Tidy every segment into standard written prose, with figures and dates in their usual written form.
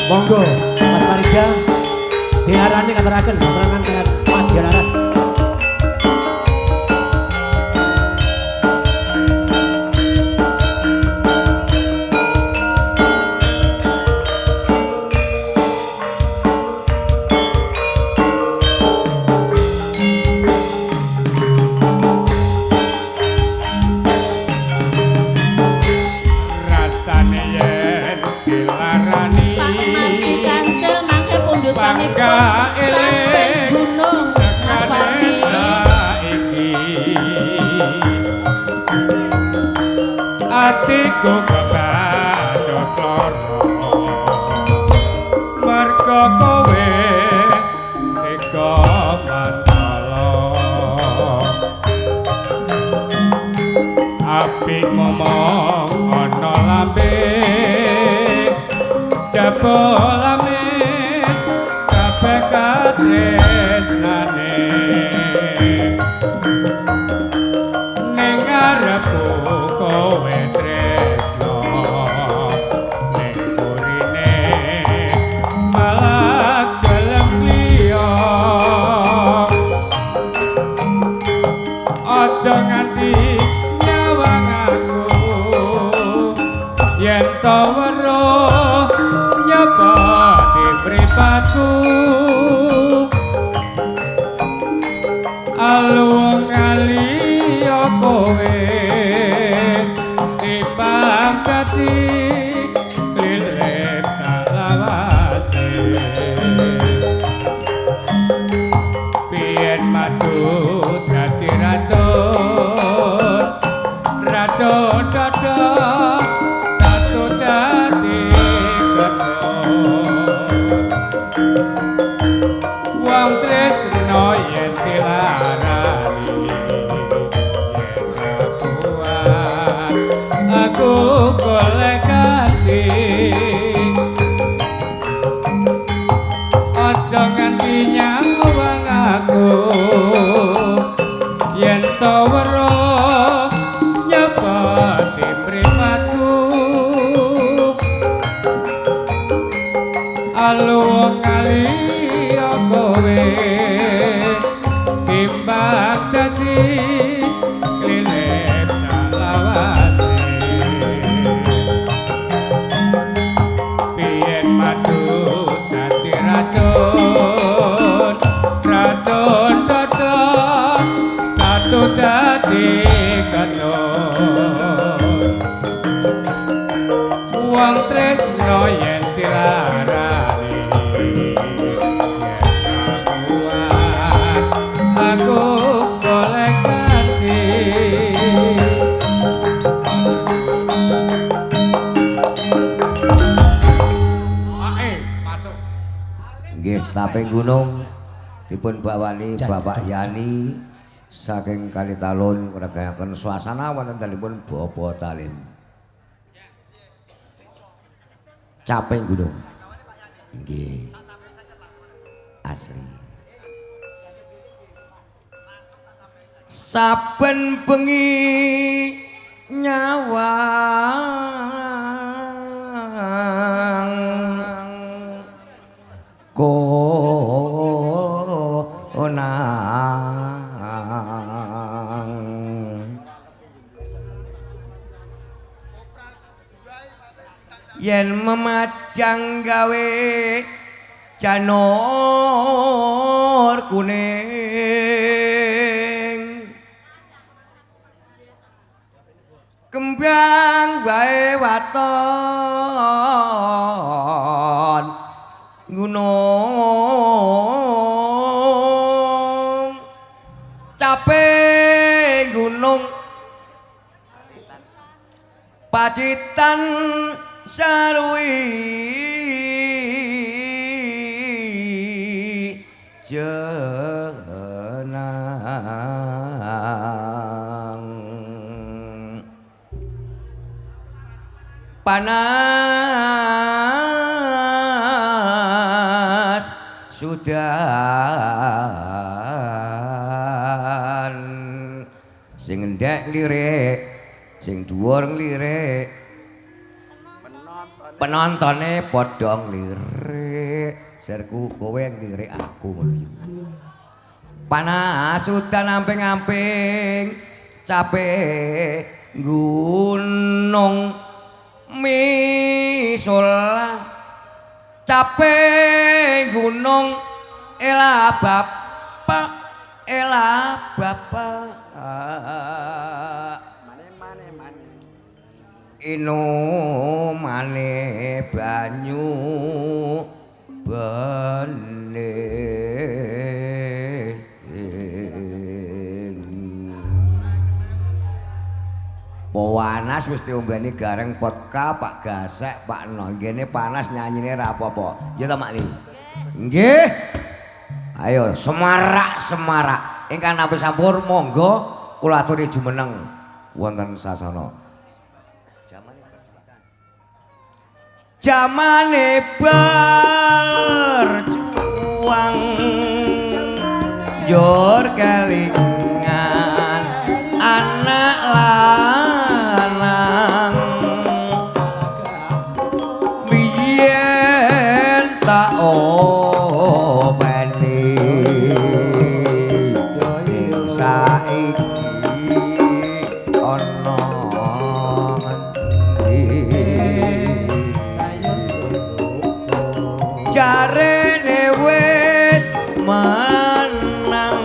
Monggo Mas Farida diarani ngaturaken sesarengan dengan Madya Laras. Rasane yen dilarani Pak Mardi kancil mangke pundutanipun Bangga caping eling gunung Mas Pardi. Saiki atiku kebacut lara mergo kowe tega mantala apik momong ana lambe jebul amis kabeh katresnane ning ngarepku kowe tresno ning burine malah gelem liya aja nganti nyawang aku yen to weruh nyepati mripatku aluwung ngaliya kowe timbang dadi lilip salawase biyen madu dadi racun racun dada tatu dadi ketut wong tresno yen dilarani yen ra kuat aku golek ganti aja nganti nyawang aku yen to weruh nyepati mripatku aluwung ngaliya kowe timbang dadi klilip salawase biyen madu dadi racun racun dada tatu dadi ketut wong tresno yen dilarani yen ra kuat aku golek ganti. Ae, masuk. Nggih, Taping Gunung dipun bawani Bapak Yani saking Kalitalun ngregaken suasana wonten dalemipun Bapa Talim. Caping Gunung. Nggih. Asli. Saben bengi nyawang konang yen memajang gawe janur kuning kembang wae waton gunung caping gunung Pacitan sarwi jenang panas sudan sing endek lirik sing dhuwur nglirik Penonton. Penontone padha nglirik. Serku kowe nglirik aku ngono yo. Panas udan amping-amping capek gunung misola capek gunung ela bapak ela bapak Mane mane mane. Inumane banyu bening. Panas wis diombeni gareng vodka Pak Gasek Pak No ngene panas nyanyine ra apa-apa. Ya ta Mak Ni? Nggih. Ayo semarak semarak. Ingkang nampi sampur monggo kula aturi jumeneng wonten sasana. Jamane berjuang njur kelingan anak lanang biyen tak openi ing saiki ana ngendi jarene wis menang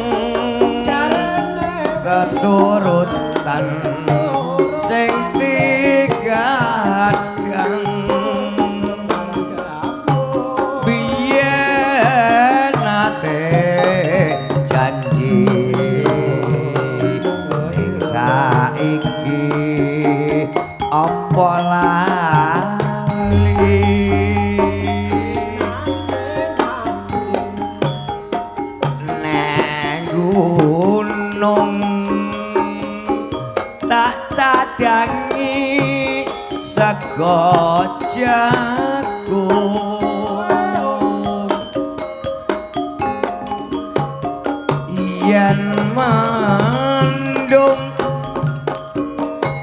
keturutan sing tigadang biyen nate janji ing saiki apa lali neng gunung tak cadangi sego jagung yen mendung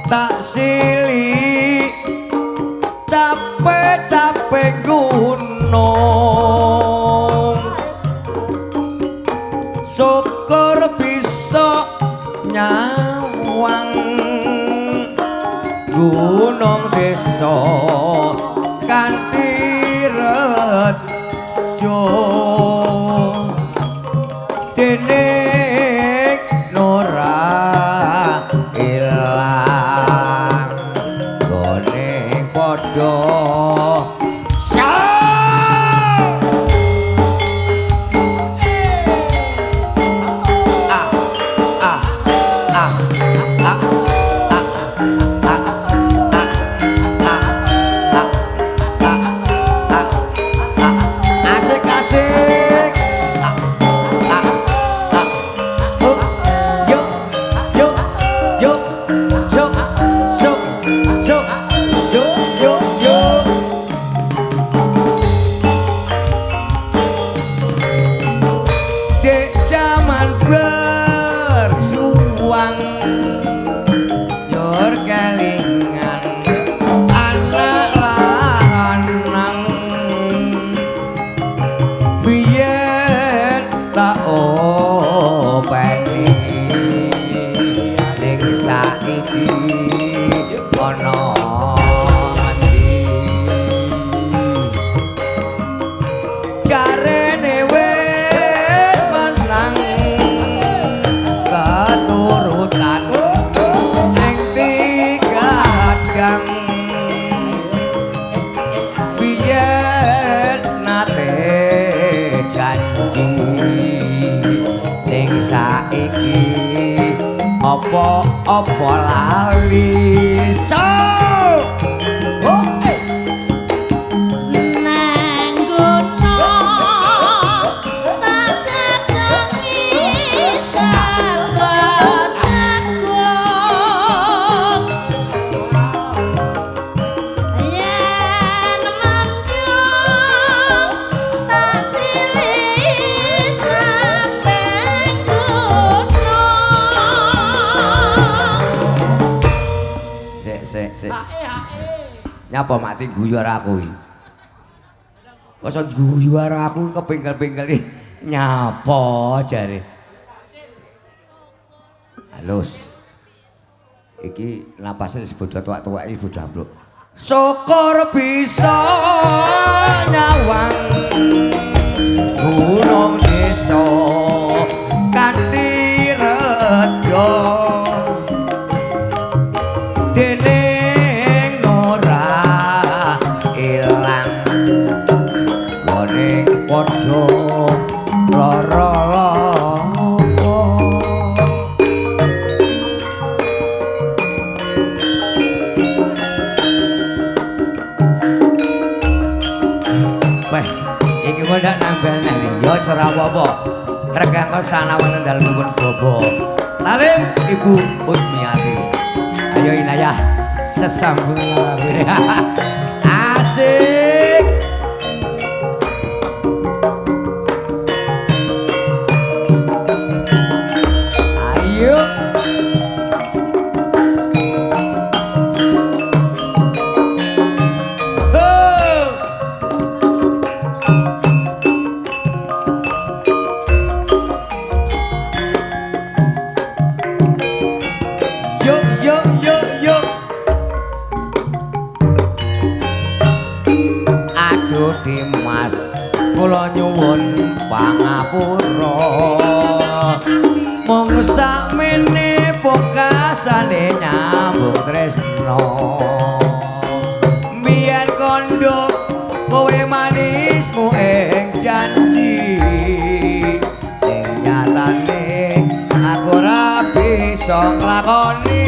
tak sili capek-capek gunung syukur bisa nyawang gunung desa kanthi rejo dene ora ilang gone padha. Ah ah ah ah ah ah ah ah ah ah ah asik asik ah ah ah up yo yo yo sok sok sok yo yo yo dek jaman berjuang yor kelingan anak lanang biyen tak openi ning saiki ana ngendi jarene wis menang keturutan sing tigadang biyen nate janji ning saiki apa-apa lali so oh eh. Nang gunung tak cadangi sego jagung yen mendung tak silih capek gunung. Sik sik Nyapa mati guyu karo aku iki? Kok iso guyu karo aku kepingkel-pingkel iki nyapa jare. Halus. Iki napase wis bodho tuwek-tuwek iki bodho ambruk. Syukur bisa nyawang gunung desa kanthi rejo dening ora ilang gone padha lara lapa. Wah, iki kok ndak nambel neh ya ora apa-apa. Trekang sana wonten dalemipun Bobo. Talim Ibu Utmiati. Ayo Inayah sesambung lagune. Asik. Ayo. Ho. Yo yo yo yo. Aduh Dimas, kula nyuwun pangapura. Mung sakmene pokasane nyambung tresna. Mbiyen kandha kowe manismu ing janji. Ning nyatane aku ora bisa nglakoni.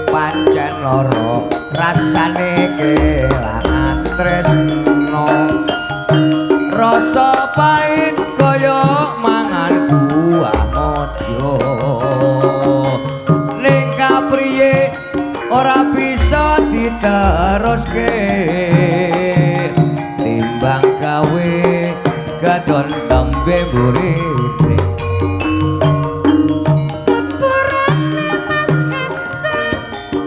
Pancen lara rasane kelangan tresna. Rasa pahit kaya mangan buah mojo. Ning kapriye ora bisa diteruske. Timbang gawe gadon tembe mburine. Sepurane Mas Kancil,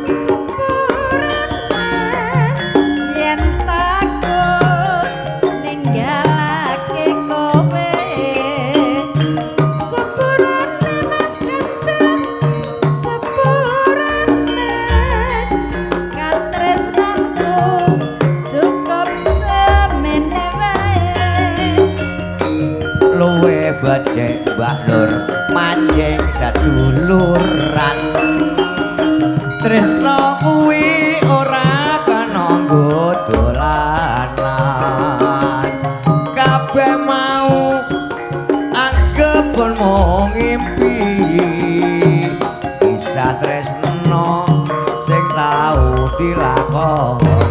sepurane yen takut ninggalake kowe. Sepurane Mas Kancil, sepurane katresnanku cukup semene wae. Luwe becik Mbak Nur manjing seduluran. Tresna kuwi ora kena nggo dolanan. Kabeh mau anggep kon mung ngimpi. Kisah tresna sing tau dilakoni.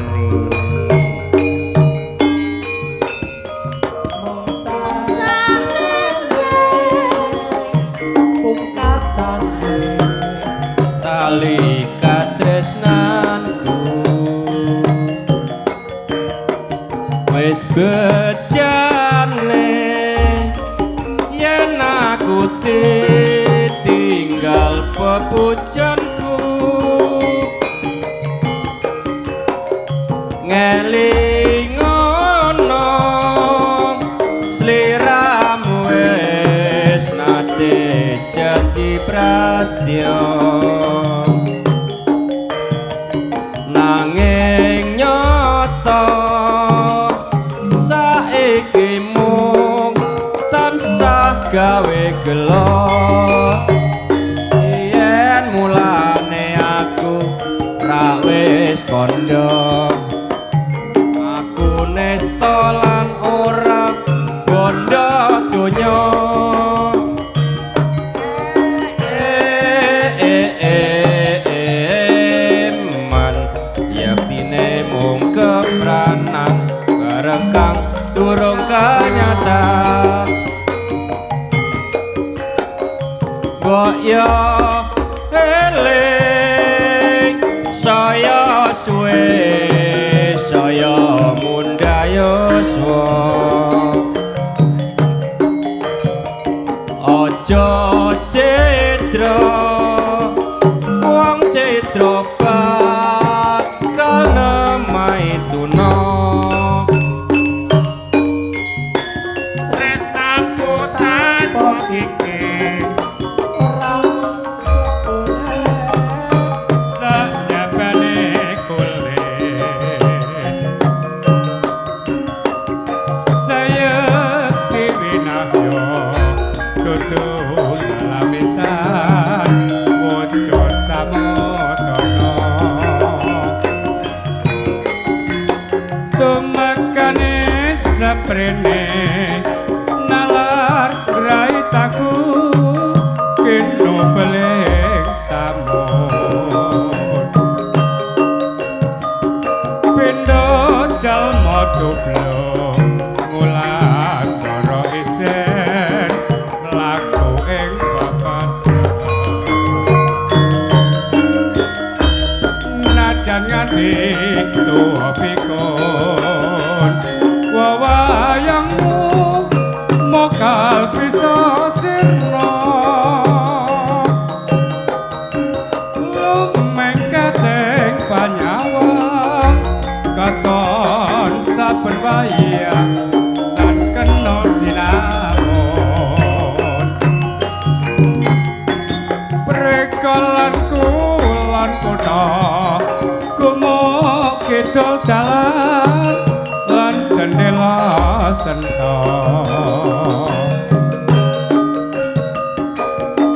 Pungkasane Tali katresnanku wis bejane yen aku tinggal pepujanku ngelingono sliramu wis nate janji prastya nanging nyata saiki mung tansah gawe gelo yen mulane aku ra wis kandha aku nesta lan ora bondo donya. Man yektine mung kepranan bareng kang durung kanyatan. Mbok yo eling saya suwe saya mundha yuswa. Aja cedra wong cedra bakal Mekane saprene nalar graitaku kino peling samun pindho jalma joblok ngulan para ijen mlaku ing papat najan nganti tuwa pikun wewayangmu mokal bisa sirna lumengketeng panyawang katon saben wayah tan kena sinamon prekalan kulon kutha gumuk kidul dalan lan jendela sentok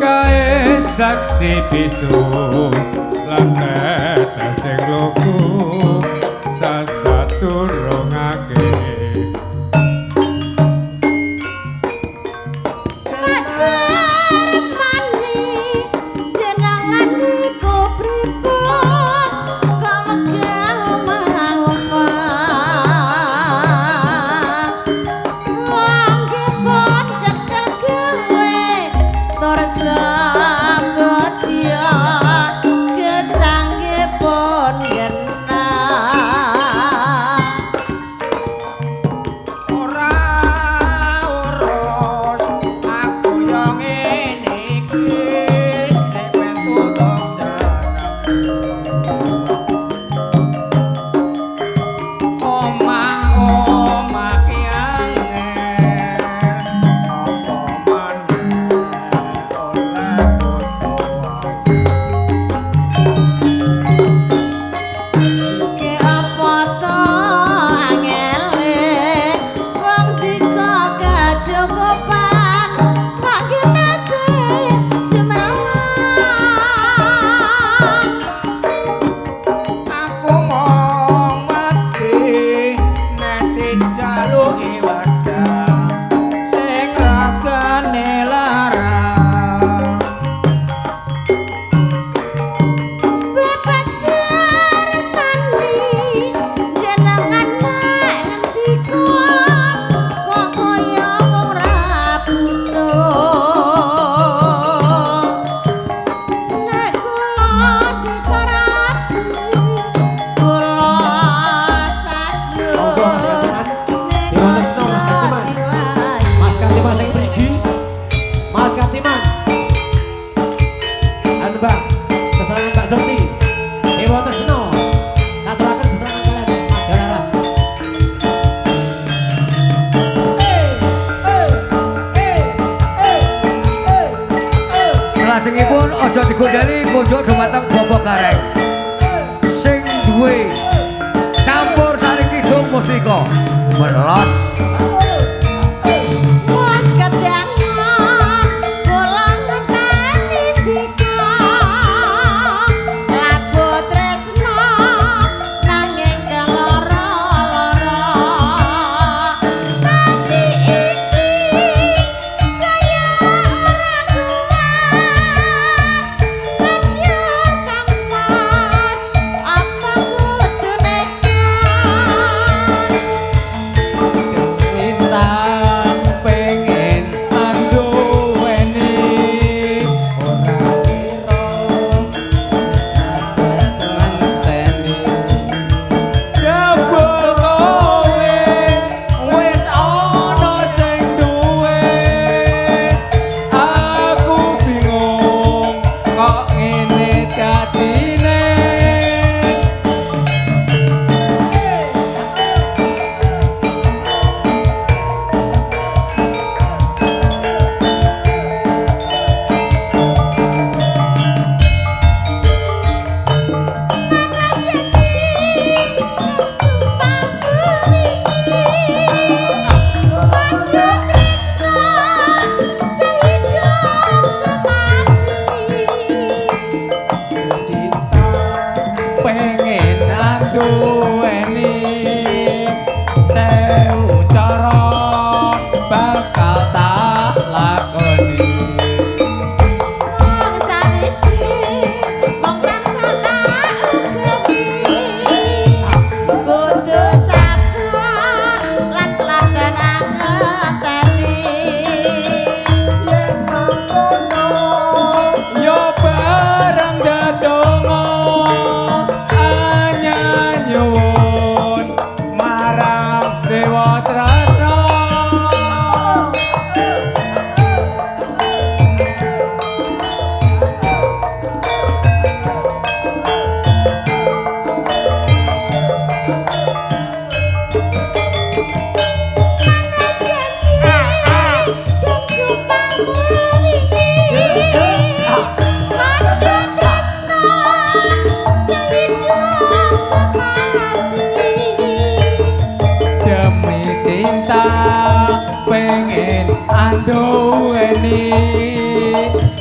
kae saksi bisu lan tetesing lugu sasaturungake. Pak Darmani jenengan niku pripun kok wegah omah-omah wong pun cekel gawe tur sambodya gesangge pun genah. Ora urus aku yo ngene iki nek tutuk seneng omah-omah ki angel apa maneh oleh butuh. Ke apa to angele wong dika kecukupan pak kitase sumelang. Aku mong wedi nek dijaluki wedang sing ragane larang. Bapak Darmani jenengan nek ngendika kok kaya wong ra butuh nek kula dikarapi kula saged. Monggo Mas Katiman. Dewa Tresno Mas Katiman. Mas Katiman sing mriki. Mas Katiman. Anu Mbak, sesarengan Mbak Zerti. Dewa Tresno. Katuraken sesarengan kalian Madalaras. Eh, eh, eh, eh, eh, eh. Salajengipun aja digondheli kunjuk dumateng Bapak Gareng. Sing duwe campur sari kidung mustika. Melos. Mas kedangan kula ngenteni dika labu tresno nanging keloro-loro tapi iki saya ora kuat banjur Kang Mas apa kudu nekat. Demi Anduweni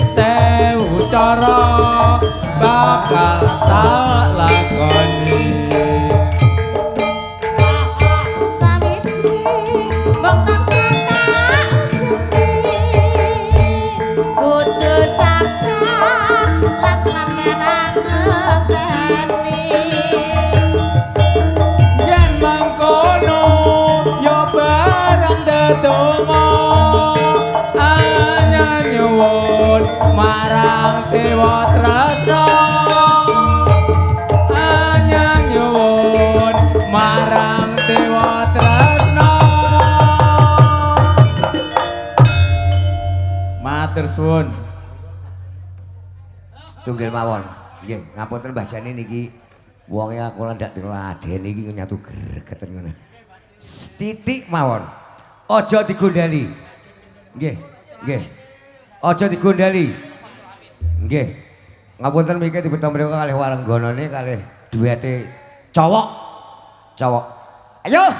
sewu cara bakal tak lakoni. Sawiji mung tansah tak ugemi, kudu sabar lan latenan ngenteni. Yen mangkono ya bareng dedonga, anya nyuwun marang Dewa Tresna, anya nyuwun marang Dewa Tresna. Matur suwun. Setunggal mawon. Nggih, ngapunten Mbah Jani niki wonge aku ndak diladeni iki nyatu gregeten ngono. Setitik mawon. Aja digondali. Nggih, nggih. Aja digondali. Nggih. Ngapunten mriki dibeto mriku kalih warengganane kalih duwete cowok. Cowok. Ayo.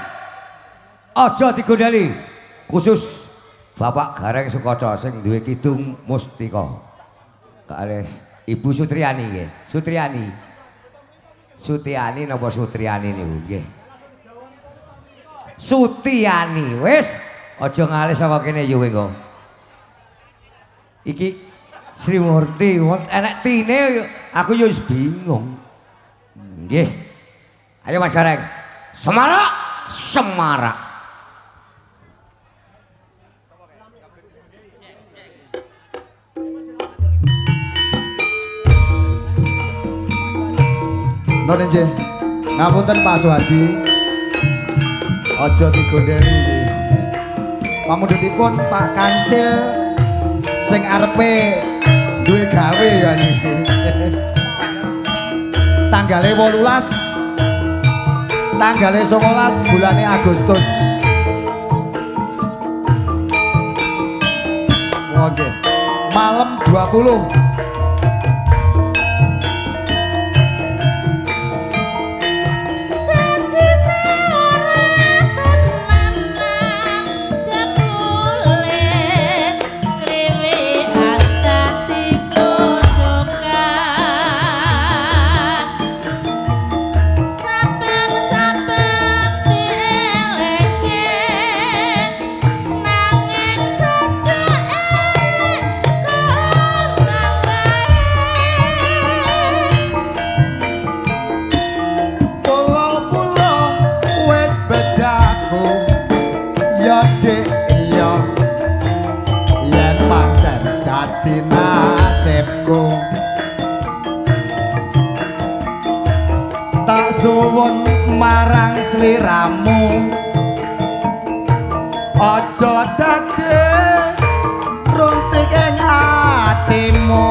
Aja digondali. Khusus Bapak Gareng Sukaca sing duwe kidung mustika. Kalih Ibu Sutriani nggih. Sutriani. Sutiani napa Sutriani niku nggih. Sutiani wis aja ngalih saka kene yo kowe engko. Iki Sri Murti enek tine aku yo wis bingung. Nggih. Ayo Mas Gareng. Semarak, semarak. Nun nggih. Ngapunten Pak Suhadi. Aja digondeli iki. Pamundhutipun Pak Kancil sing arepe duwe gawe ya niki. Tanggale 18, tanggale 19 bulane Agustus. Wah, nggih. Malam 20. Janjine ora tenanan, jebule krewekan dadi klojokan. Saben-saben dielingke, nanging sajake kontang bae. Pulo-pulo wis bejaku ya dik ya, yen pancen dadi nasibku tak suwun marang sliramu, aja dadi runtik ing atimu.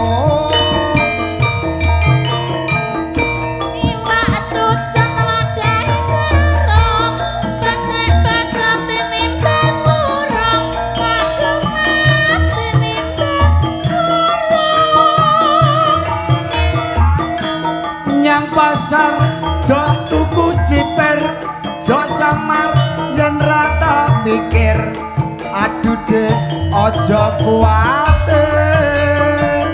Iwak cucet wadahe terong, becik-becik tinimbang murung, pagemas tinimbang murung. Nyang pasar jok tuku ciper, jok samar yen rata mikir, aduh dek aja kuwatir.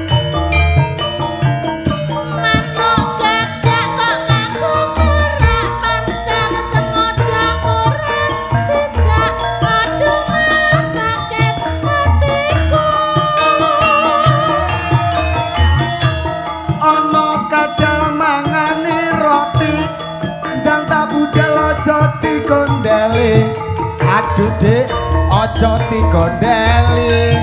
Manuk gagak kok ngaku merak, pancen sengaja ora dijak, aduh mas sakit hatiku. Ana kadal mangane roti, ndang tak budal aja digondeli, aduh dek aja digondeli.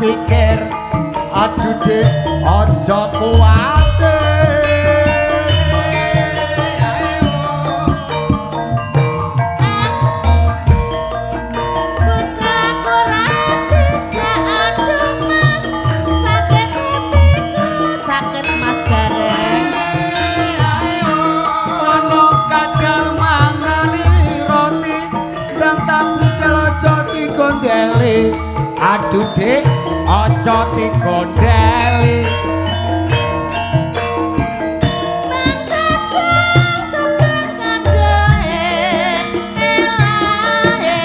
pikir. Aduh Dik, aja kuwatir. Putraku ra dijak aduh Mas, sakit hatiku, sakit Mas Gareng. Ono kadang mangani roti dan tak aja digondeli. Aduh Dik, aja digondeli. Bang kacang kembang kadohe, elahe,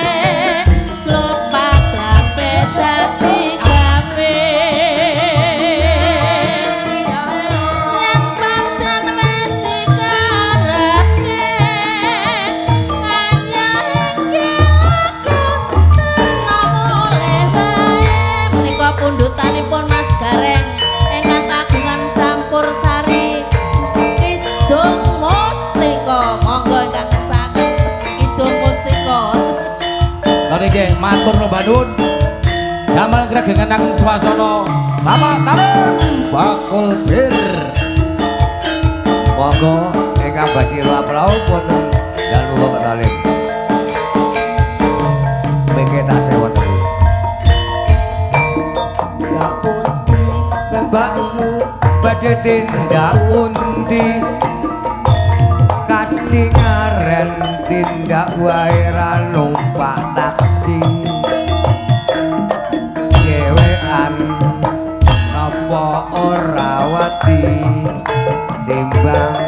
klopak klape dadi gawe. Yen pancen wis dikarepke, anyar iki aku tena mulih wae. Menika pundhutanipun Mas Gareng ingkang kagungan campur sari Kidung Mustika. Monggo ingkang ngersakaken Kidung Mustika. Lha nggih matur nuwun nuwun. Damel ngregengenaken swasana. Bapak Talim. Bakul bir. Monggo ingkang badhe luap-luap wonten dalu Bapak Talim. Mengke tasih wonten. Mbakmu badhe tindak pundi? Katingaren tindak wae ra numpak taksi. Dhewean napa ora wedi timbang